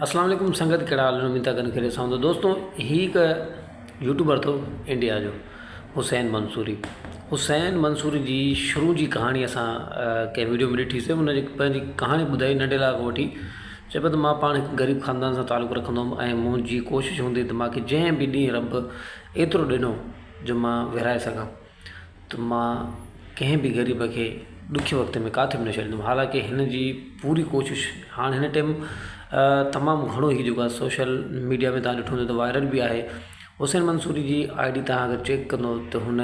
اسلام عليڪم سنگت ڪهڙا حال آهن اميد ٿا ڪن خيريت سان هوندو دوستو هي هڪ يوٽيوبر اٿو انڊيا جو حسين منصوري حسين منصوري جي شروع جي ڪهاڻي اسان ڪنهن ويڊيو ۾ ڏٺي سي ان جي پنهنجي ڪهاڻي ٻڌائي ننڍي لاء کان وٺي چئي پيو ته مان پاڻ هڪ غريب خاندان سان تعلق رکندو هوم ۽ منهنجي ڪوشش هوندي ته مانکي جنهن به ڏينهن رب ايترو ڏنو جو مان ورهائي سگهان ته مان ڪنهن به غريب کي ڏکي وقت ۾ ڪاٿي به نه ڇڏيندم حالانڪه هن جي پوري ڪوشش هاڻ هن ٽائيم تمام گهڻو هي جيڪو آهي سوشل ميڊيا ۾ تان ڏٺو هوندو ته وائرل به آهي حسين منصوري جي I D تان اگر چيڪ ڪندو ته هن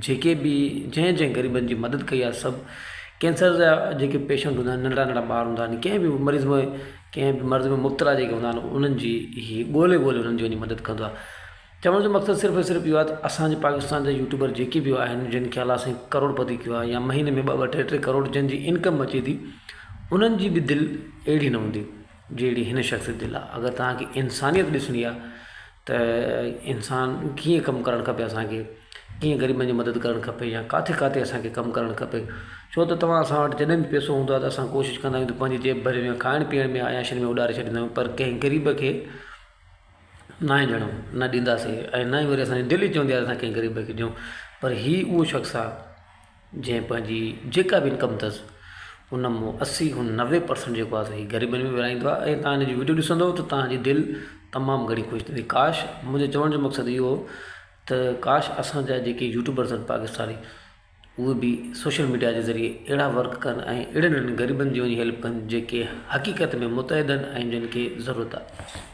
جيڪي به جنهن جنهن غريبن جي مدد ڪئي آهي سڀ ڪينسر جا جيڪي پيشنٽ هوندا آهن ننڍڙا ننڍڙا ٻار هوندا آهن ڪنهن به مريض ۾ ڪنهن به مرض ۾ مبتلا جيڪي هوندا آهن انهن جي هي ڳولي ڳولي انهن جي وڃي مدد ڪندو آهي چوڻ جو مقصد صرف ۽ صرف اهو آهي ته اسان جي پاڪستان جا يوٽيوبر جيڪي به آهن جن کي الله سائين ڪروڙ پتي ڪيو آهي يا مهيني ۾ ٻه ٻه ٽي ٽي ڪروڙ جن جي انڪم اچي ٿي انهن جي به دل اهڙي نه هوندي جهڙي هن شخص جي دل آهي اگر توهان کي انسانيت ڏسڻي آهي ته انسان ڪيئن ڪم ڪرڻ کپي اسان کي ڪيئن غريبن جي مدد ڪرڻ کپي يا ڪاٿي ڪاٿي اسان کي ڪم ڪرڻ کپي ڇو ته توهان اسان وٽ جڏهن به پئسو هوندو آهي ته اسان ڪوشش ڪندا آهيون ته پنهنجي جيب ڀري ۾ کائڻ پيئڻ ۾ عياشين ۾ اڏاري ڇڏيندا آهيون پر ڪنهن غريب کي ناهي ڏيڻو نه ڏينداسين ۽ نه ئي وري اسان جي دل ئي چوندي آهي اسان ڪنهن غريب کي ڏيون پر هي اهو شخص آهي جنهن پنهنجي جيڪا به انڪم اٿس ان مون اسي کان 90 پرسنٽ جيڪو آهي سو هي غريبن ۾ ورهائيندو آهي ۽ تان هن جي ويڊيو ڏسندو ته تان جي دل تمام گهڻي خوش ٿيندي ڪاش منهنجي چوڻ جو مقصد اهو هو ته ڪاش اسان جا جيڪي يوٽيوبرز آهن پاڪستاني اهي به سوشل ميڊيا جي ذريعي اهڙا ورڪ ڪن ۽ اهڙن اهڙن غريبن جي وڃي هيلپ ڪن جيڪي حقيقت ۾ متحد آهن ۽ جن کي ضرورت آهي.